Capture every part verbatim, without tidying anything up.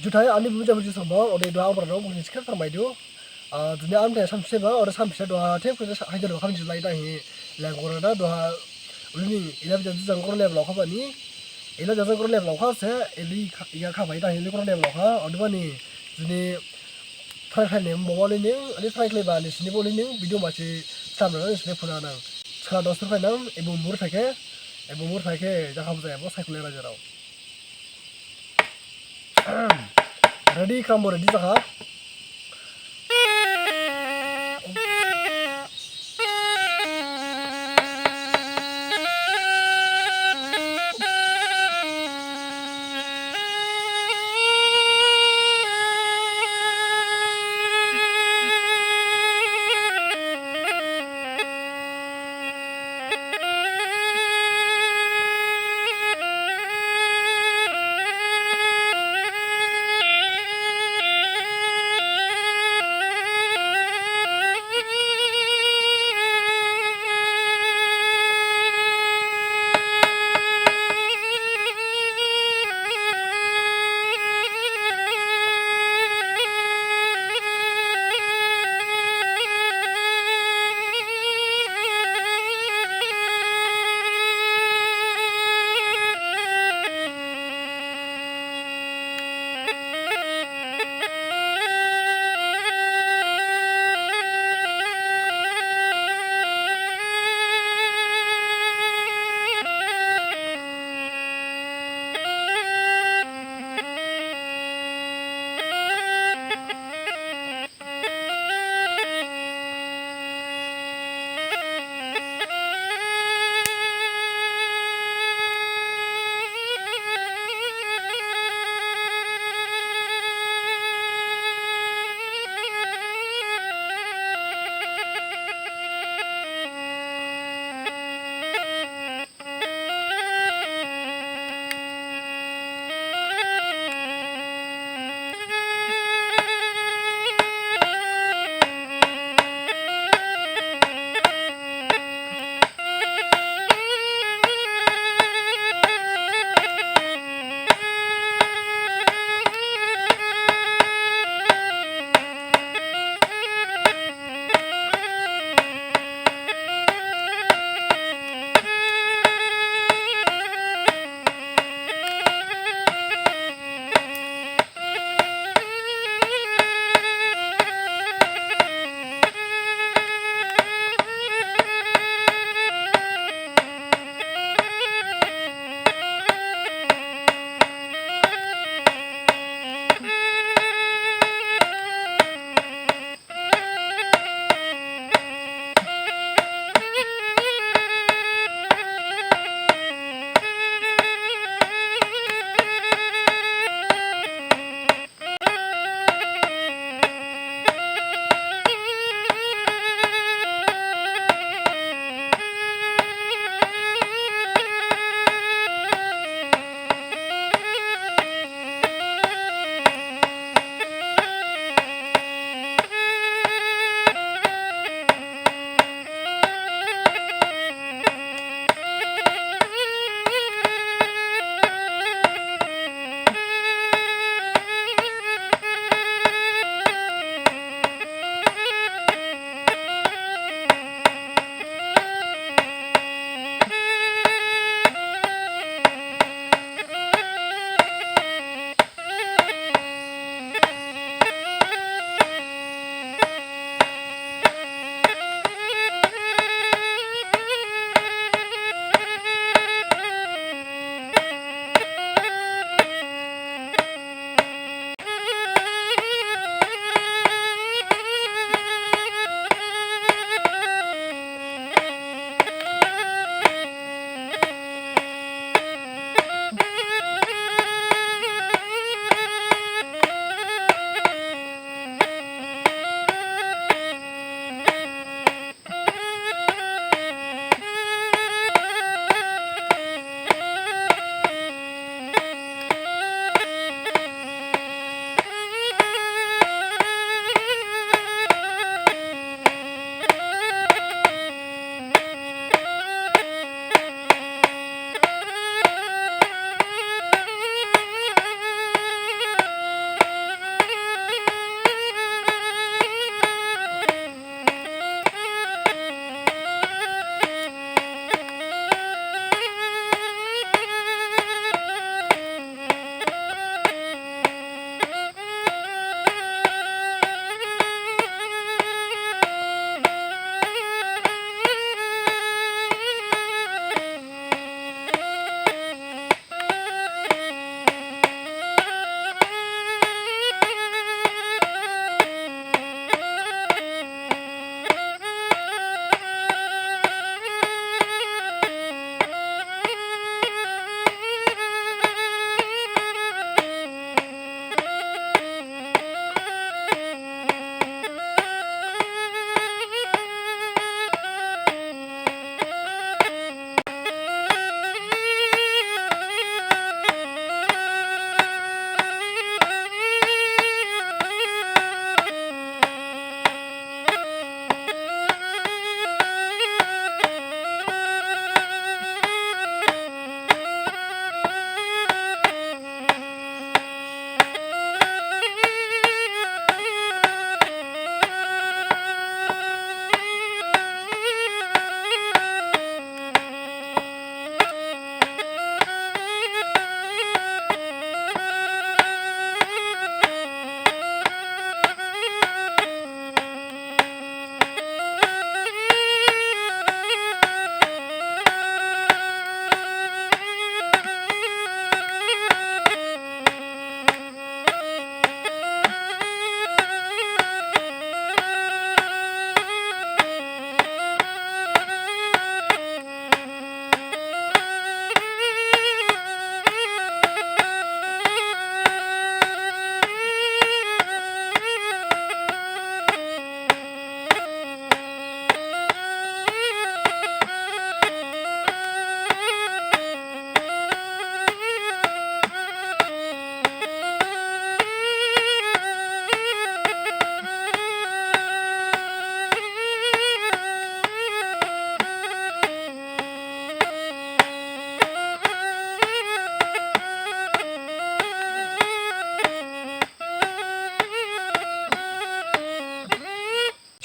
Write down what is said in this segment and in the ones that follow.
Juthai ani bumu jam jisong ba, ode duha ang brano bumu sikha tharmaidu. Ah, dini ang thai samse ba, ode samse duha thep khe hajar duha khamji lai da hi leng gora da duha. Ulini ila bija jang gora lep lokha bani. Ila bija jang gora lep lokha se, ili kha-, iya kha bai da hi ili gora lep lokha. Ode bani, dini try khlai ne mo boli ning, ani try khlai ba ni sini boli ning, video masi slam na ni sini phuna nang. Skala dos rupai nang, ebo mur thake, ebo mur thake, jakha bujai ebo cycle raja rao. Ready, krambo ready jakha.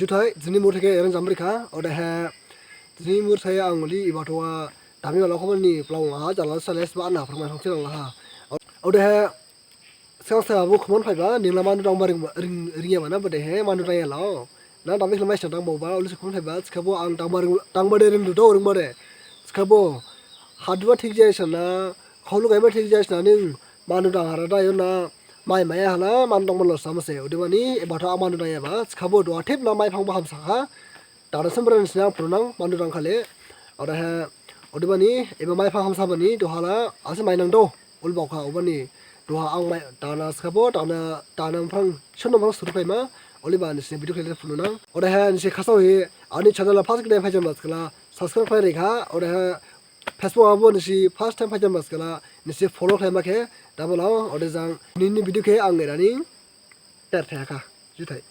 Juthai, jini murthai khe eren jamri kha, odehe jini murthai ang oli ibathoa dami wala khomani plang ha jala sales ba na phrang mai phang thilala ha. Odehe sgang sa abo khomon phaiba ningla manu dangba ring ring ringyaba na bodehe manu dangyala. Na dami khlai mai sna dangba ba oli khomon phaiba thikhabo ang dangba ring dangba de ring dudo ringba de. Thikhabo haduba thik jaya sna khaolu gaiba thik jaya sna ning manu dang hara da yona mai maya hala manu dangba lo samase odebani ibathoa ang manu dangyaba thikhabo duha thip na mai phangba hamsa kha. Dana sembran sina phunang manu dang khale. Odehe odebani eba mai phang hamsa bani duhala ase mai nang do. Ol bokha obani duha ang mai dana thikhabo dana dana phang sono phang suru khlaima. Oliba nisi video khlai phunang. Odehe nisi khasao hi ani channel la first time phaijamba thikhala subscribe khlai rikha. Odehe Facebook abo nisi first time phaijamba thikhala nisi follow khlaima khe dabalao. Odejang nini video khe ang erani ter thaya kha. Juthai.